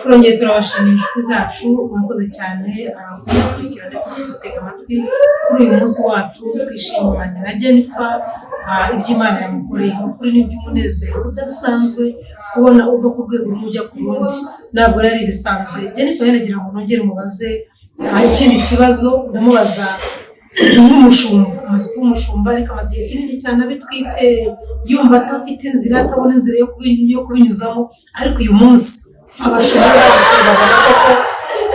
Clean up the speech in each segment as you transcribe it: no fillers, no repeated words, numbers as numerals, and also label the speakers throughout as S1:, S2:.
S1: Turongeye turabashimira, inshuti zacu. Mwakoze cyane kudukurikira ndetse no kudutega amatwi kuri uyu munsi wacu. Twishimanye na Jennifer iby'Imana yamukoreye. Ni ukuri ni iby'umunezero udasanzwe kubona uva ku rwego rumwe ujya ku rundi, ntabwo rero ari ibisanzwe. Jennifer yaragira ngo nongere mubaze ikindi kibazo. Ndamubaza nk'umushumba. Amaze kuba umushumba, ariko amaze igihe kinini cyane abitwite, yumva atafite inzira, atabona inzira yo kubinyuzamo. Ariko uyu munsi abashumba bacu babona koko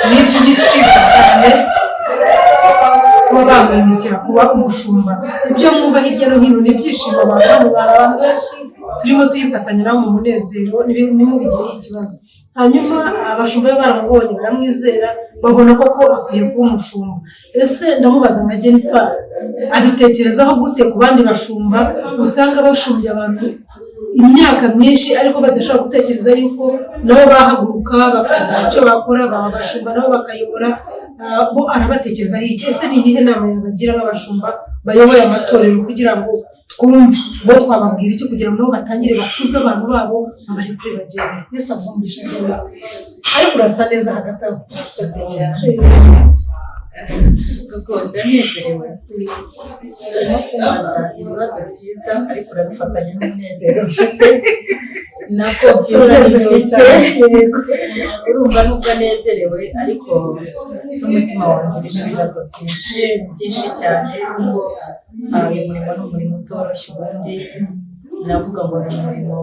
S1: ni iby'igiciro cyane kuba bamwimikira kuba umushumba. Ibyo mwumva hirya no hino ni ibyishimo. Abantu hano bari abantu benshi, turimo turifatanya nabo mu munezero, ntimubigireho ikibazo. Hanyuma abashumba be baramubonye, baramwizera, babona koko akwiye kuba umushumba. Ese ndamubaza nka Jennifer, abitekerezaho gute ku bandi bashumba usanga bashumbye abantu imyaka myinshi, ariko badashobora gutekereza yuko nabo bahaguruka bakagira icyo bakora, baba abashumba nabo bakayobora? Bo arabatekerezaho iki? Ese ni iyihe nama yabagira nk'abashumba bayoboye amatorero, kugira ngo twumve bo twababwira iki, kugira ngo nabo batangire bakuze abantu babo, babarekure bagende? Yesu abumvishe neza, ariko urasa neza hagati aho.
S2: Murakoze cyane. Koko ndanezerewe. Urimo kumbaza ibibazo byiza, ariko urabifatanya n'umunezero mfite na confidence
S1: Turanezerewe
S2: mfite.
S1: cyane, yego.
S2: Urumva, nubwo anezerewe, ariko n'umutima wanjye urimo ibibazo byinshi byinshi cyane, kuko uyu murimo ni umurimo utoroshye. Ubundi navuga ngo ni umurimo,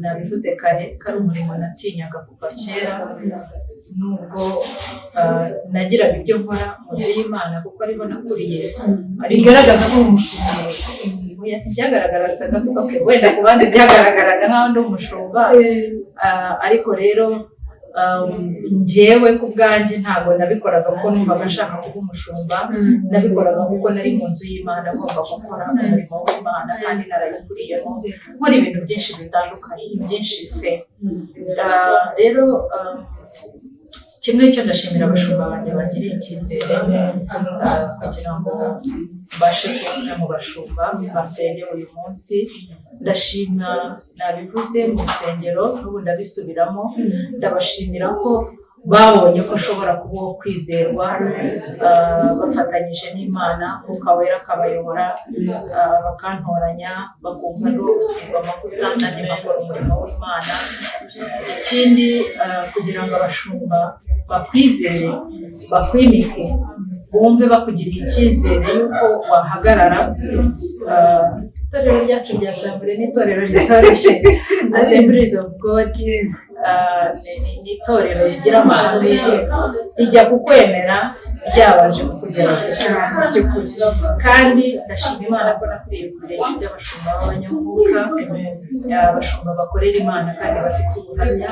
S2: nabivuze kare ko ari umurimo natinyaga kuva kera, nubwo nagiraga ibyo nkora mu nzu y'Imana, kuko ariho nakuriye. Ariko
S1: Bigaragaza ko uri umushumba.
S2: Oya, ntibyagaragaraga ko, okay, wenda ku bandi byagaragaraga nk'aho ndi umushumba. Ariko rero njyewe ku bwanjye ntabwo nabikoraga kuko numvaga nshaka kuba umushumba. Nabikoraga kuko nari mu nzu y'Imana, ngomba gukora umurimo w'Imana, kandi narayikuriyemo nkora ibintu byinshi bitandukanye, byinshi pe. Rero kimwe cyo ndashimira abashumba banjye bangiriye icyizere kugira ngo mbashe kuba umwe mu bashumba basengewe uyu munsi. Ndashima, nabivuze mu rusengero, n'ubu ndabisubiramo, ndabashimira ko babonye ko nshobora kuba uwo kwizerwa, bafatanyije n'Imana, Mwuka Wera akabayobora, bakantoranya, bakumva ndi uwo gusigwa amavuta, nanjye nkakora umurimo w'Imana. Ikindi, kugira ngo abashumba bakwizere, bakwimike, bumve bakugiriye icyizere yuko wahagarara. Itorero ryacu rya Assemblies ni itorero ritoroshye. Assemblies of God ni itorero rigira amahame, rijya kukwemera ryabanje kukugerageza mu by'ukuri. Kandi ndashima Imana ko nakuriye ku birenge by'abashumba b'abanyamwuka, abashumba bakorera Imana kandi bafite ubuhamya.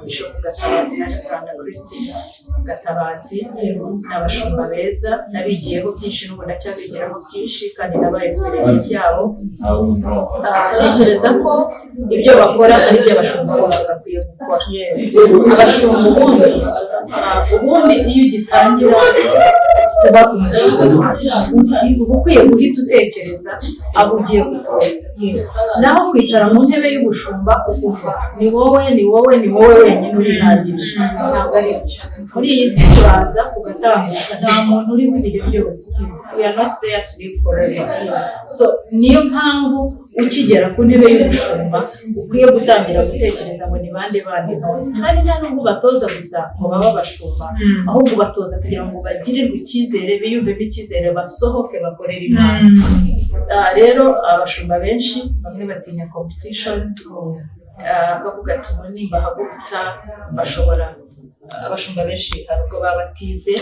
S2: Bishop Gatabazi na Reverend Christine Gatabazi ni abashumba beza nabigiyeho byinshi, n'ubu ndacyabigiraho byinshi, kandi nabaye ku birenge byabo. Ntekereza ko ibyo bakora ari ibyo abashumba bose bakwiye gukora. Abashumba ubundi iyo ugitangira kuba umushumba, uba ukwiye guhita utekereza abo ugiye gutoza, naho kwicara mu ntebe y'ubushumba ukumva ni wowe, ni wowe, ni wowe wenyine urihagije, ntabwo ari byo. Muri iyi si turaza tugatambuka, nta muntu uriho ibihe byose. We are not there to live forever. So niyo mpamvu ukigera ku ntebe y'ubushumba ukwiye gutangira gutekereza ngo ni bande bandi ntoza. Kandi nta nubwo ubatoza gusa ngo babe abashumba, ahubwo ubatoza kugira ngo bagirirwe icyizere, biyumvemo icyizere, basohoke bakorere Imana. Rero abashumba benshi bamwe batinya competition, akavuga ati ubu nimbahagurutsa bashobora, abashumba benshi hari ubwo baba batize,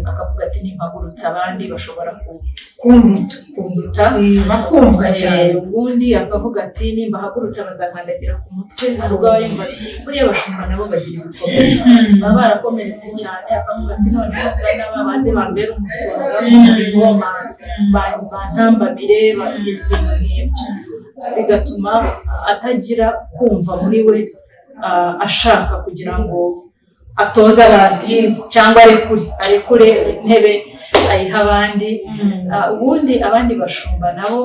S2: akavuga ati nimpagurutsa abandi bashobora
S1: Kunduta.
S2: Kunduta.
S1: Bakumva cyane.
S2: Ubundi akavuga ati nimbahagurutsa bazankandagira ku mutwe. Hari ubwo aba yumva, buriya abashumba nabo bagira ibikomere, baba barakomeretse cyane, akavuga ati noneho nzana baze bambere umusonga mu murimo, bantambamire, ibintu nk'ibyo, bigatuma atagira kumva muri we ashaka kugira ngo atoze abandi cyangwa arekure intebe ayiha abandi. Ubundi abandi bashumba nabo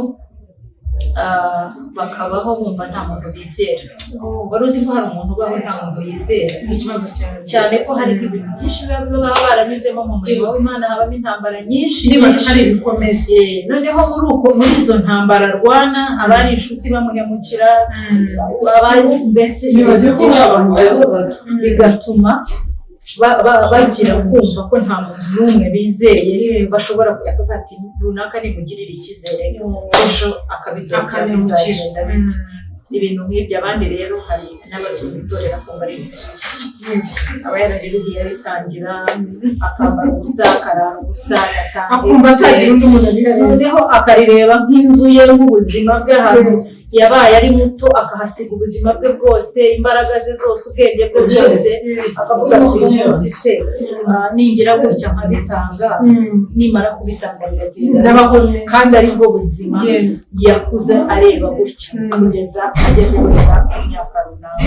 S2: Bakabaho bumva nta muntu bizera. Wari uzi ko hari umuntu ubaho nta muntu yizera?
S1: Ni ikibazo cyane.
S2: Cyane ko hari ibintu byinshi baba baranyuzemo mu murimo w'Imana, habamo intambara nyinshi
S1: Ndibaza ko ari
S2: nyinshi.
S1: ibikomere.
S2: Noneho muri izo ntambara arwana, abari inshuti bamuhemukira, abari mbese ibintu
S3: Nibagiwe ko
S2: byinshi
S3: abantu bayabazaga.
S2: Bigatuma bagira kumva ko nta muntu n'umwe bizeye, bashobora kujya kuvuga ati: "Runaka nimugirire icyizere, ejo akabidokera,
S1: Akabimukira.
S2: bizagenda bite?" Ibintu nk'ibyo. Abandi rero, hari n'abatunga itorero akumva ari inzu ye, aba yarariruhiye aritangira, akambara ubusa, akarara ubusa, agatanga
S1: Akumva atagira undi muntu abiharira.
S2: Noneho akarireba nk'inzu ye, nk'ubuzima bwe, ahantu yabaye ari muto, akahasiga ubuzima bwe bwose, imbaraga ze zose, ubwenge bwe bwose, akavuga ati: "Uyu munsi se ningira gutya nkabitanga, nimara kubitanga biragenda?"
S1: Ndabaho neza.
S2: Kandi ari bwo buzima yakuze areba gutya kugeza ageze wenda ku myaka runaka.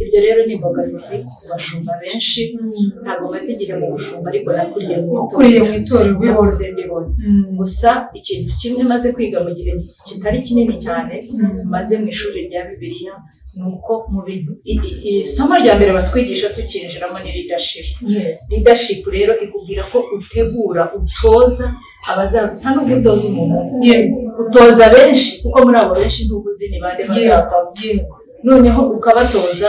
S2: Ibyo rero ni imbogamizi ku bashumba benshi. Ntabwo maze igihe mu bushumba, ariko nakuriye mu itorero.
S1: Ukuriye mu itorero ubibona.
S2: Nahoze mbibona. Gusa ikintu kimwe maze kwiga mu gihe kitari kinini cyane maze mu ishuri rya Bibiliya, ni uko mu bintu isomo rya mbere batwigisha tukinjiramo ni leadership. Leadership rero ikubwira ko utegura, utoza abazaza. Nta nubwo utoza umuntu umwe, utoza benshi, kuko muri abo benshi ntuba uzi ni bande bazavamo. Noneho ukabatoza,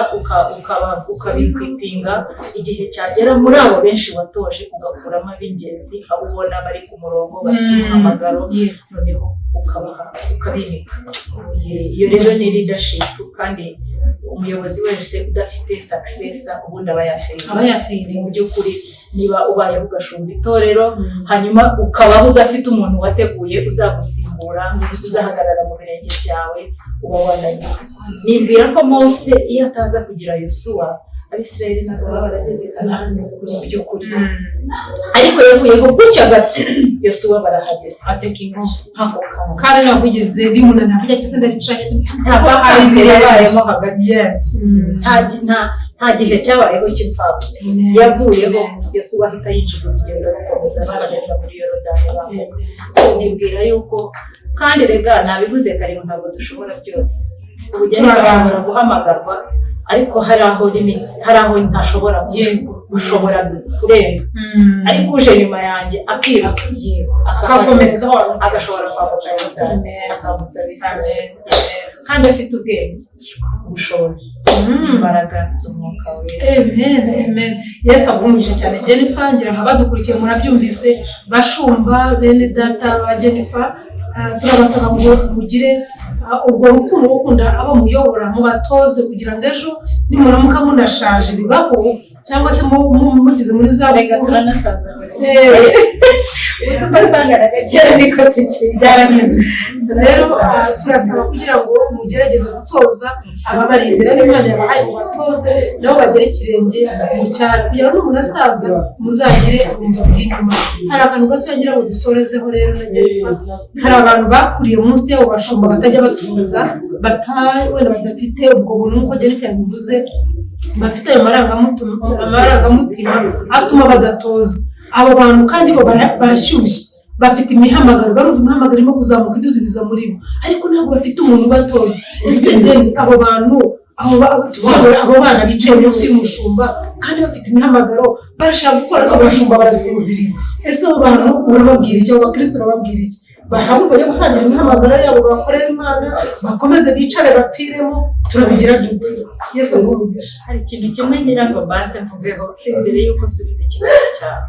S2: ukabi-equippinga, igihe cyagera muri abo benshi watoje ugakuramo ab'ingenzi, abo ubona bari ku murongo, bafite umuhamagaro, noneho ukabaha, ukabimika. Iyo rero ni leadership, kandi umuyobozi wese udafite successor ubundi aba yafailinze.
S1: Aba yafailinze.
S2: Mu by'ukuri, niba ubayeho ugashumba itorero, hanyuma ukabaho udafite umuntu wateguye uzagusimbura, uzahagarara mu birenge byawe, uba wananiwe. Nibwira ko Mose iyo ataza kugira Yosuwa, Abisirayeli ntabwo baba barageze Kanani mu by'ukuri. Ariko yavuyeho gutya gato, Yosuwa barahageze.
S1: Ateka ingufu.
S2: Nk'ako kanya.
S1: Kandi ntabwo wigeze bimunanira kugira ati: "Se ndabicaye?"
S2: Nta vacances yabayemo hagati. Nta gihe cyabayeho cy'imfabusa. Yavuyeho, Yosuwa ahita yinjira urugendo rukomeza, bakagenda muri Yorodani bambuka. Nibwira yuko kandi rega nabivuze kare ngo ntabwo dushobora byose. Ubugeni ashobora guhamagarwa, ariko hari aho limits, hari aho ntashobora gushobora kurenga, ariko uje nyuma yanjye akiruka
S1: Akakomereza aho wari.
S2: Agashobora kwambuka Yorodani, akambutsa Abisirayeli, kandi afite ubwenge, ubushobozi, imbaraga z'Umwuka Wera.
S1: Amen, amen. Yesu aguhe cyane, Jennifer. Ngira ngo abadukurikiye murabyumvise, bashumba bene data ba Jennifer, turabasaba ngo mugire urwo rukundo rwo gukunda abo muyobora, mubatoze kugira ngo ejo nimuramuka munashaje, bibaho, cyangwa se mugeze muri za
S2: Rega
S1: bukuru.
S2: turanasaza. Ubu se uko twanganaga kera niko tukiri?
S1: Byarahindutse rero. Turasaba kugira ngo mugerageze gutoza ababari imbere n'Imana yabahaye, mubatoze nabo bagere ikirenge mu cyaro, kugira ngo n'umuntu asaza muzagire umusigi inyuma. Hari akantu gato ngira ngo dusorezeho rero na Jennifer. Hari abantu bakuriye munsi y'abo bashumba batajya batuza, wenda badafite ubwo buntu nk'uko Jennifer yabivuze, bafite ayo marangamutima atuma badatoza abo bantu, kandi bo barashyushye, bafite imihamagaro, barumva imihamagaro irimo kuzamuka idudubiza muri bo, ariko ntabwo bafite umuntu ubatoza. Ese Jenny, abo bantu, tuvuge ngo abo bana bicaye munsi y'umushumba kandi bafite imihamagaro, barashaka gukora ariko abashumba barasinziriye, ese abo bantu urababwira iki? Abo bakristo urababwira iki? Bahaguruke bajye gutangira imihamagaro yabo, bakorere Imana, bakomeze bicare bapfiremo? Turabigira dute? Yesu aguhe umugisha.
S2: Hari ikintu kimwe ngira ngo mbanze mvugeho mbere y'uko nsubiza ikibazo cyawe.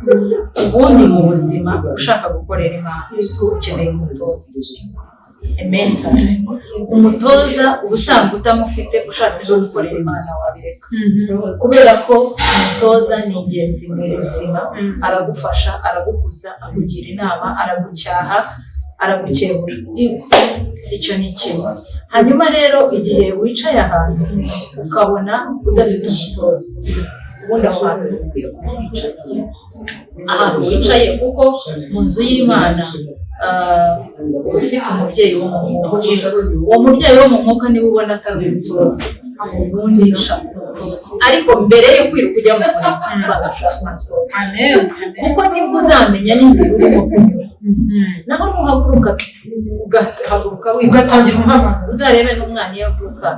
S2: Ubundi mu buzima, ushaka gukorera Imana, ukeneye umutoza, mentor, umutoza. Ubusanzwe utamufite, ushatse no gukorera Imana wabireka, kubera ko umutoza ni ingenzi mu buzima. Aragufasha, aragukuza, akugira inama, aragucyaha, aragukebura. Icyo ni kimwe. Hanyuma rero, igihe wicaye ahantu ukabona udafite umutoza, ubundi aho hantu ukwiye kuba wicaye ahantu wicaye, kuko mu nzu y'Imana uba ufite umubyeyi wo mu mwuka. Uwo mubyeyi wo mu mwuka niwe ubona atari umutoza, ubundi umutoza. Ariko mbere yo kwiruka ujya mu murimo, banza ushake umutoza,
S1: Amen.
S2: kuko nibwo uzamenya n'inzira urimo kunyura. Naho nuhaguruka, ugahaguruka wiruka,
S1: ugatangira umuhamagaro,
S2: uzarebe n'umwana iyo avuka,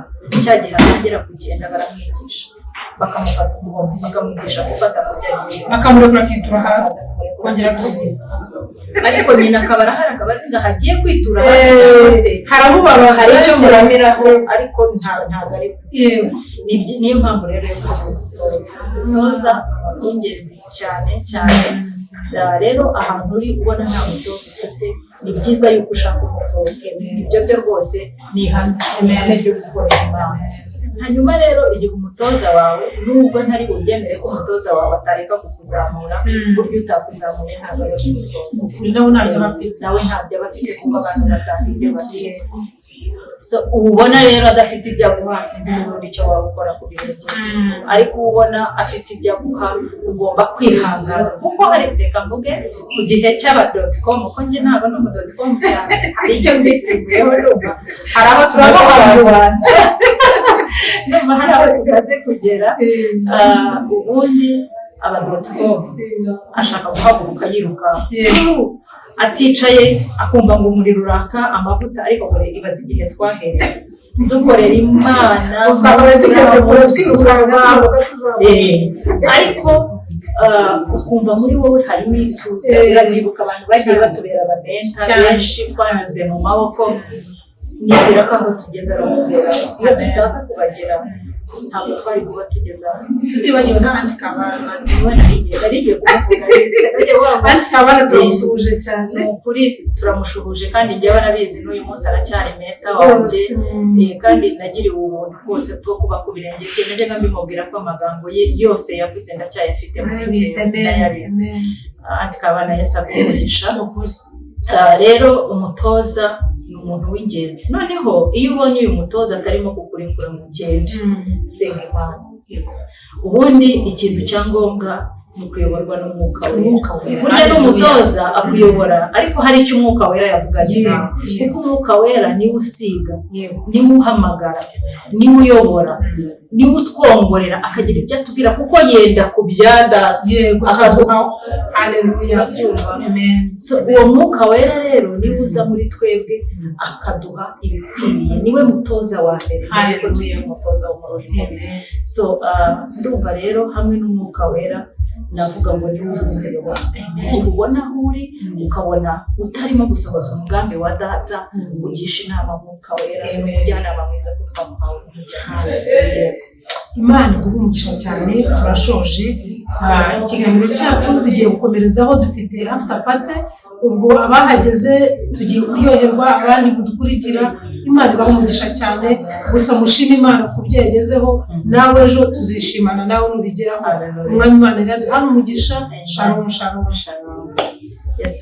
S2: cya gihe atangira kugenda, baramwigisha, bakamufata ukuboko, bakamwigisha gufata ku byo agiye,
S1: bakamurekura akitura hasi, kongera gusubiza.
S2: Ariko nyina akaba arahari, akaba azi ngo aho agiye kwitura hasi cyangwa se
S1: haramubabaza.
S2: Hari icyo muramiraho, ariko ntabwo ari Niyo mpamvu rero yo kugira umutoza, umutoza ni ingenzi cyane cyane. Rero ahantu uri ubona nta mutoza ufite, ni byiza yuko ushaka umutoza. Ibyo byo rwose ni ihame ryo gukorera Imana. Hanyuma rero, igihe umutoza wawe, nubwo ntari bubyemere ko umutoza wawe atareka kukuzamura, burya utakuzamuye ntabwo ari umutoza.
S1: Ukuri, nawe ntabyo aba afite.
S2: Nawe ntabyo aba afite, kuko abantu batanga ibyo bafite. So ubona rero adafite ibyo aguha, sinzi n'ubundi icyo waba ukora ku bintu byinshi. Ariko uba ubona afite ibyo aguha, ugomba kwihangana, kuko hari, reka mvuge ku gihe cy'aba dot com, kuko njye ntabwo ni umu dot com cyane, hari icyo mbisiguyeho. Ndumva hari aho tumaze kugera, ndumva hari aho tumaze kugera. Ubundi aba dot com ashaka guhaguruka yiruka, aticaye akumva ngo umuriro uraka, amavuta. Ariko ngo ibaze igihe twahereye dukorera Imana,
S1: twakabaye tugeze kure, twirukanka, tuzamuka.
S2: Ariko ukumva muri wowe harimo ituze. Urabyibuka abantu bagiye batubera aba mentor benshi twanyuze mu maboko. Nibwira ko aho tugeze ari ukubera, iyo tutaza kubagera ntabwo twari kuba tugeze aho.
S1: Tutibagiwe na Aunty Kabana.
S2: Nari igiye kumuvuga.
S1: Aunty Kabana, turamusuhuje cyane.
S2: Ni ukuri turamushuhuje, kandi njyewe arabizi, n'uyu munsi aracyari mentor wanjye.
S1: Rwose.
S2: Kandi nagiriwe ubuntu rwose bwo kuba ku birenge bye. Najyaga mbimubwira ko amagambo ye yose yavuze ndacyayafite muri
S1: Ndayabitse.
S2: njyewe, ndayabitse. Aunty Kabana, Yesu aguhe umugisha.
S1: Ni ukuri.
S2: Rero umutoza ni umuntu w'ingenzi. Noneho iyo ubonye uyu mutoza atarimo kukurekura ngo ugende, senga Imana. Ubundi ikintu cya ngombwa ni ukuyoborwa n'Umwuka Wera.
S1: Umwuka Wera.
S2: Burya n'umutoza akuyobora, ariko hari icyo Umwuka Wera yavuganye nawe, kuko Umwuka Wera niwe usiga, niwe uhamagara, niwe uyobora, niwe utwongorera akagira ibyo atubwira, kuko yenda ku bya Data
S1: Akaduha. Haleluya. Amen.
S2: So, uwo Mwuka Wera rero niwe uza muri twebwe akaduha ibikwiriye, niwe mutoza wa mbere mbere yuko tugira umutoza w'umurimo. So ndumva rero hamwe n'Umwuka Wera, navuga ngo niwe umuyobora. Igihe ubona aho uri, ukabona utarimo gusohoza umugambi wa Data, ugisha inama Mwuka Wera. Ni umujyanama mwiza, ko twamuhawe umujyanama.
S1: Imana iguhe umugisha cyane. Turashoje ikiganiro cyacu, tugiye gukomerezaho, dufite after party. Ubwo abahageze tugiye kuryoherwa, abandi mudukurikira, Imana ibahe umugisha cyane. Gusa mushime Imana ku byo yagezeho, nawe ejo tuzishimana nawe nubigeraho. Umwami Imana iraduhana umugisha. Shalom, shalom.
S2: Shalom. Yes.